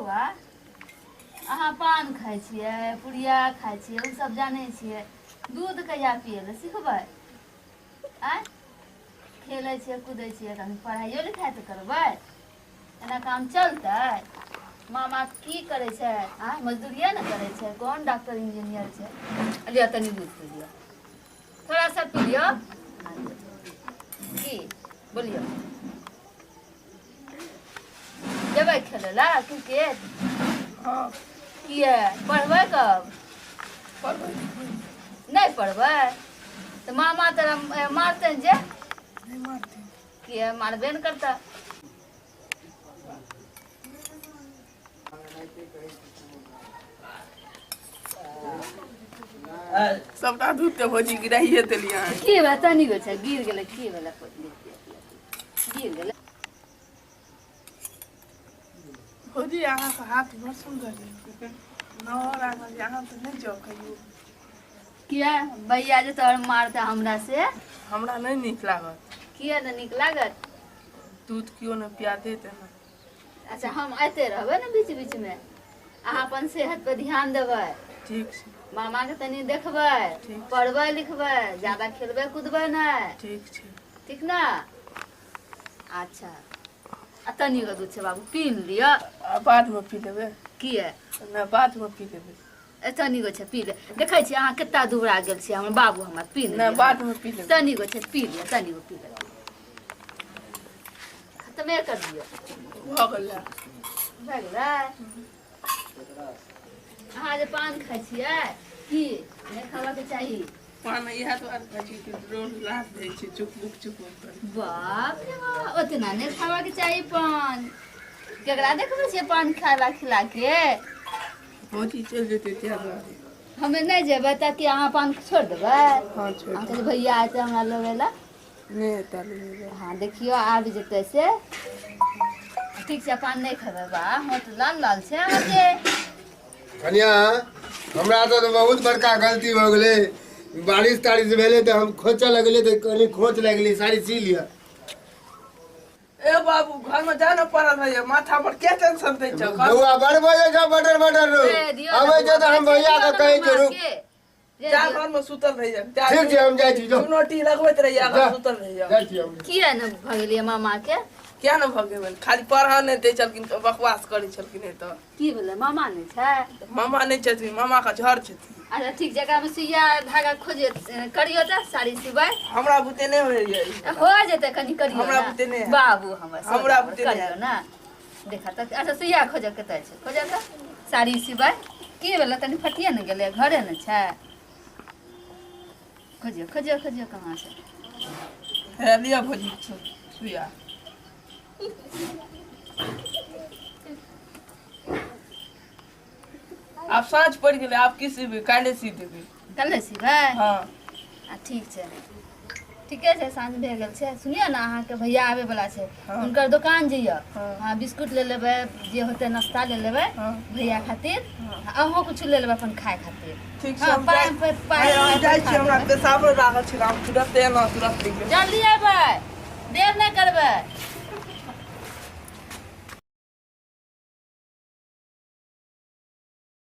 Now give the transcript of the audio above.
बौआ, अहाँ पान खाइ छियै, पुड़िया खाइ छियै, ओ सब जानै छियै। दूध कहिया पियै लए सिखबै? आँय, खेलै छियै कूदै छियै, कनि पढ़ाइयो लिखाइ तऽ करबै। एना काम चलतै? मामा की करै छै? आँय, मजदूरिये ने करै छै, कोन डॉक्टर इंजीनियर छै? लिअ तनी दूध पी लिअ, थोड़ा सा पी लिअ। की बोलियौ, जेबै खेलै लए क्रिकेट? हँ। किए, पढ़बै कब? पढ़बै। नहि पढ़बै तऽ मामा तोरा मारतै जे। नहि मारतै। किए, मारबे ने करतै। सबटा दूध के भौजी गिराइए देलियै अहाँ। की भेलै? तनी गो छै, गिर गेलै। की भेलै? गिर गेलै। भौजी, अहाँके हाथ बड़ सुन्दर यऽ, नहर आगल यऽ, अहाँ तऽ नहि जाउ कहियो। किया भैया जे तोहर मारतै हमरा से? हमरा नहि नीक लागत। किया नहि नीक लागत? दूध केओ नहि पिया देत एना। अच्छा, हम आइते रहबै ने बीच बीच में। अहाँ अपन सेहत पर ध्यान देबै। ठीक छै। मामा के तनी देखबै। ठीक। पढ़बै लिखबै, ज्यादा खेलबै कूदबै नहि। ठीक छै। ठीक ने? अच्छा, आ तनी गो दूध छै बाबू, पी लिअ। आ बादमे पी लेबै। किया? नहि, बादमे पी लेबै। ए, तनी गो छै, पी ले। देखै छियै अहाँ कतेक दुबरा गेल छियै हमर बाबू हमर। पी नहि, बादमे पी लेबै। तनी गो छै, पी लिअ, तनी गो पी ले, खतमे कर दियौ। भऽ गेलै। भए गेलै। अहाँ जे पान खाइ छियै की नहि खाबऽके चाही। पान इएह दुआरे खाइ छी कि रोड लाश दै छै, चुकबुक चुकबुक करै। बाप रे बाप, ओतना नहि खाबऽके चाही पान। केकरा देखबै छियै पान खाला खिला के? भौजी चलि जेतै ताहि दुआरे। हमे नहि जेबै तऽ कि अहाँ पान छोड़ि देबै? हँ, छोड़ि। अहाँके भैया एतै हमरा लेबै लए? नहि एतै लेबै। हँ, देखियौ आबि जेतै से। ठीक छै, पान नहि खेबै। वाह, होंठ लाल लाल छै अहाँके। कनिया, हमरा तऽ बहुत बड़का गलती भऽ गेलै। बारिश तारिश भेलै तऽ हम खोचऽ लगलियै तऽ कनि खोच लागि गेलै। साड़ी सी लिअ। ए बाबू, घर में जाना पड़ल है, माथा पर के टेंशन दै छौ? बौआ, बड़ बजै छौ बटर बटर। रो ए, दियौ ने अबै छै बौआ, तऽ हम भैया के दियौ ने कहै छियै, रुक। मामाके। जे जा, दियौ। घर में सुतल रहिए जा। ठीक छै, हम जाइ छी, जो। चुनौती लगबैत रहिए जा। अगर सुतल रहिए। जाइ छी हम। किया ने भऽ गेलियै मामा के? किया ने भऽ गेल? खाली पढ़ऽ नहि दै छलखिन तऽ बकवास करै छलखिन। हे तऽ की भेलै, मामा नहि छै? मामा नहि छथिन, मामा के झड़ छथिन। अच्छा ठीक छै, एकरामे सुइया धागा खोजे करियौ तऽ साड़ी सिबै। हमरा बुते नहि होइए। हो जेतै, कनि करियौ। हमरा ने। बुते नहि हैत। बाबू हमर हमरा बुते नहि करियौ ने। देखा तऽ। अच्छा, सुइया खोजऽ, कतऽ छै? खोजऽ तऽ साड़ी सिबै। की भेलै? तनि फटिए ने गेलै, घरे ने छै। खोजियौ खोजियौ खोजियौ, कहाँ छै? हे लिअ भौजी सुइया। आब साँझ पड़ि गेलै, आब की सीबै? काल्हि सी देबै। काल्हि सिबै? हँ। आ ठीक छै, ठीके छै, साँझ भए गेल छै। सुनियौ ने, अहाँके भैया आबै वला छै। हँ। हुनकर दोकान जइयौ। हँ। हँ, बिस्कुट ले लेबै, जे होतै नाश्ता ले लेबै। हँ। भैया खातिर। हँ। आ अहूँ किछु ले लेबै अपन खाय खातिर। ठीक छै। हँ, हम पाइ जाइ पाइ पाइ हम जाइ पठा छी, हमरा देबै। पेशाबो लागल छै, हम तुरते एलहुँ, तुरत निकलि। जल्दी अयबै, देर नहि करबै।